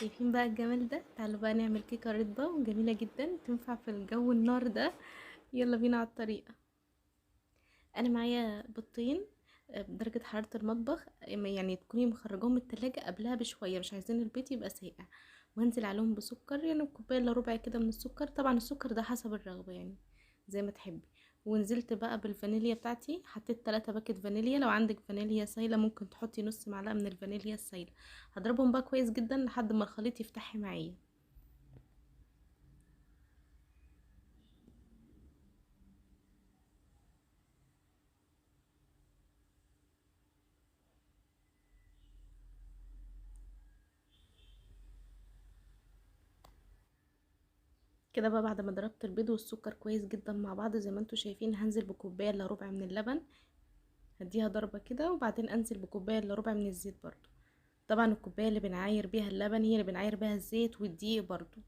شايفين بقى الجمال ده؟ تعالوا بقى نعمل كيكة رطبة وجميلة جدا تنفع في الجو النار ده. يلا بينا على الطريقة. انا معايا بيضتين بدرجة حرارة المطبخ، يعني تكوني مخرجاهم من التلاجة قبلها بشوية، مش عايزين البيض يبقى ساقع. وانزل عليهم بسكر، يعني كوباية الا ربع كده من السكر، طبعا السكر ده حسب الرغبة يعني زي ما تحبي. ونزلت بقى بالفانيليا بتاعتي، حطيت 3 باكت فانيليا. لو عندك فانيليا سايلة ممكن تحطي نص معلقة من الفانيليا السايلة. هضربهم بقى كويس جدا لحد ما الخليط يفتح معايا. كده بقى بعد ما ضربت البيض والسكر كويس جدا مع بعض زي ما انتم شايفين، هنزل بكوبايه الا ربع من اللبن، هديها ضربه كده، وبعدين انزل بكوبايه الا ربع من الزيت برضو. طبعا الكوباية اللي بنعاير بيها اللبن هي اللي بنعاير بيها الزيت والدقيق برضو،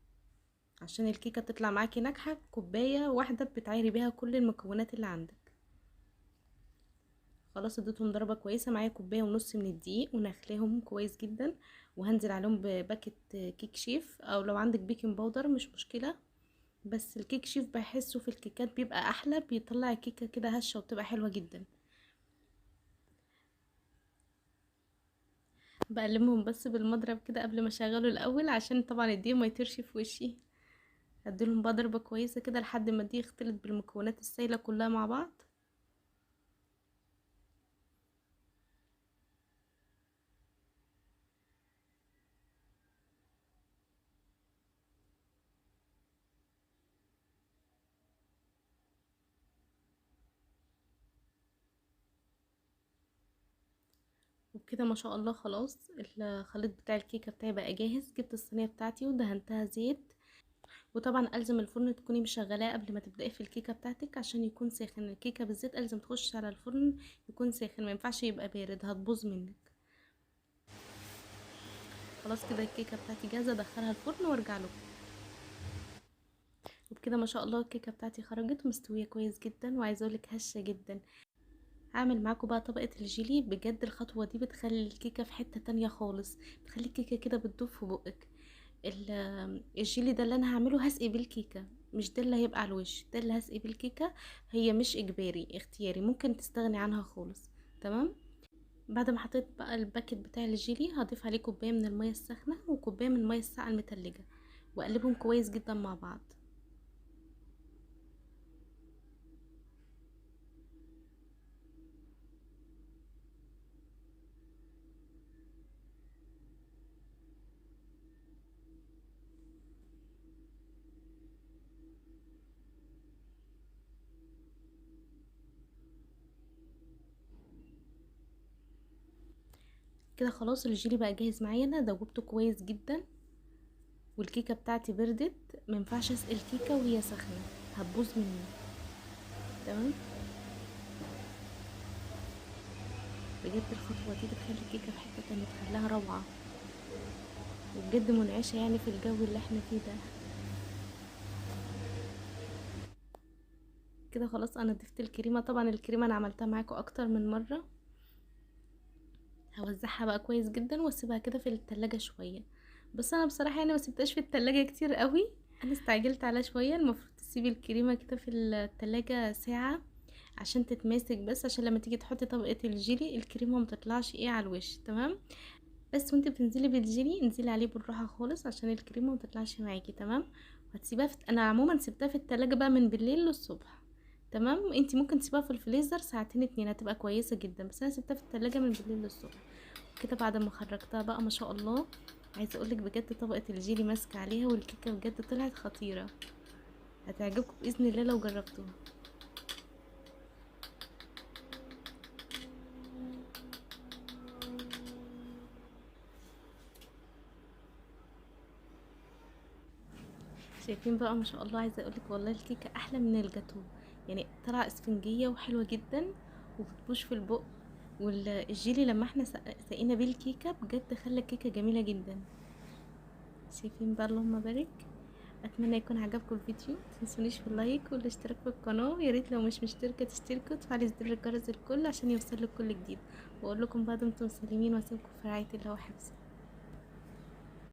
عشان الكيكه تطلع معاكي ناجحة. كوباية واحدة بتعايري بيها كل المكونات اللي عندك. خلاص اديتهم ضربه كويسة. معايا كوباية ونص من الدقيق ونخليهم كويس جدا، وهنزل عليهم بباكت كيك شيف، او لو عندك baking powder مش مشكلة، بس الكيك شيف بحسه في الكيكات بيبقى احلى، بيطلع الكيكه كده هشه وبتبقى حلوة جدا. بقلبهم بس بالمضرب كده قبل ما اشغله الاول، عشان طبعا الدقيق ما يطيرش في وشي. هديلهم بقى ضربه كويسة كده لحد ما الدقيق يختلط بالمكونات السايله كلها مع بعض. وبكده ما شاء الله خلاص الخليط بتاع الكيكه بتاعي بقى جاهز. جبت الصينية بتاعتي ودهنتها زيت، وطبعا الزم الفرن تكوني مشغلاه قبل ما تبداي في الكيكه بتاعتك عشان يكون ساخن. الكيكه بالذات الزم تخش على الفرن يكون ساخن، ما ينفعش يبقى بارد، هتبوظ منك. خلاص كده الكيكه بتاعتي جاهزة، ادخلها الفرن وارجع لكم. وبكده ما شاء الله الكيكه بتاعتي خرجت ومستويه كويس جدا، وعايزه اقولك هشه جدا. هعمل معاكم بقى طبقة الجيلي. بجد الخطوة دي بتخلي الكيكة في حتة تانية خالص، بتخلي الكيكة كده بتدوب في بقك. الجيلي ده اللي انا هعمله هسقي بالكيكة، مش ده اللي هيبقى على الوش، ده اللي هسقي بالكيكة. هي مش اجباري، اختياري، ممكن تستغني عنها خالص. تمام. بعد ما حطيت بقى الباكت بتاع الجيلي هضيف عليه كوباية من المية الساخنة وكوباية من المية الساقعة المتلجة، واقلبهم كويس جدا مع بعض. كده خلاص الجيلي بقى جاهز معايا، انا دوبته كويس جدا والكيكه بتاعتي بردت. ما ينفعش اسقي الكيكه وهي سخنة، هتبوظ مني. تمام. بجد الخطوة دي بتخلي الكيكه في حتة تانية، بتخليها روعه وبجد منعشه يعني في الجو اللي احنا فيه ده. كده خلاص انا ضفت الكريمة. طبعا الكريمة انا عملتها معاكم اكتر من مرة. هوزعها بقى كويس جدا واسيبها كده في التلاجة شوية. بس انا بصراحة يعني ما سبتهاش في التلاجة كتير قوي، انا استعجلت عليها شوية. المفروض تسيبي الكريمة كده في التلاجة ساعة عشان تتماسك، بس عشان لما تيجي تحطي طبقة الجيلي الكريمة ما تطلعش ايه على الوش. تمام. بس وانت بتنزلي بالجيلي انزلي عليه بالراحة خالص عشان الكريمة ما تطلعش معاكي. تمام. وهتسيبها في... انا عموما سبتها في التلاجة بقى من بالليل للصبح. تمام. انتي ممكن تسيبها في الفريزر ساعتين اتنين هتبقى كويسة جدا، بس انا سبتها في التلاجة من بالليل للصبح. كده بعد ما خرجتها بقى ما شاء الله، عايزه اقولك بجد طبقه الجيلي ماسكه عليها والكيكه بجد طلعت خطيرة، هتعجبكم باذن الله لو جربتوها. شايفين بقى ما شاء الله، عايزه اقولك والله الكيكه احلى من الجاتو، يعني طلع اسفنجيه وحلوه جدا وبتبوش في البق. والجيلي لما احنا سقينا بيه الكيكه بجد خلى الكيكه جميلة جدا. شايفين بقى، اللهم بارك. اتمنى يكون عجبكم الفيديو، متنسونيش في ال like والاشتراك في القناة، ويا ريت لو مش مشتركة تشتركوا وتفعلي زر الجرس الكل عشان يوصلك كل جديد. واقول لكم بقى دمتم سالمين واسيبكم في رعاية الله وحفظه.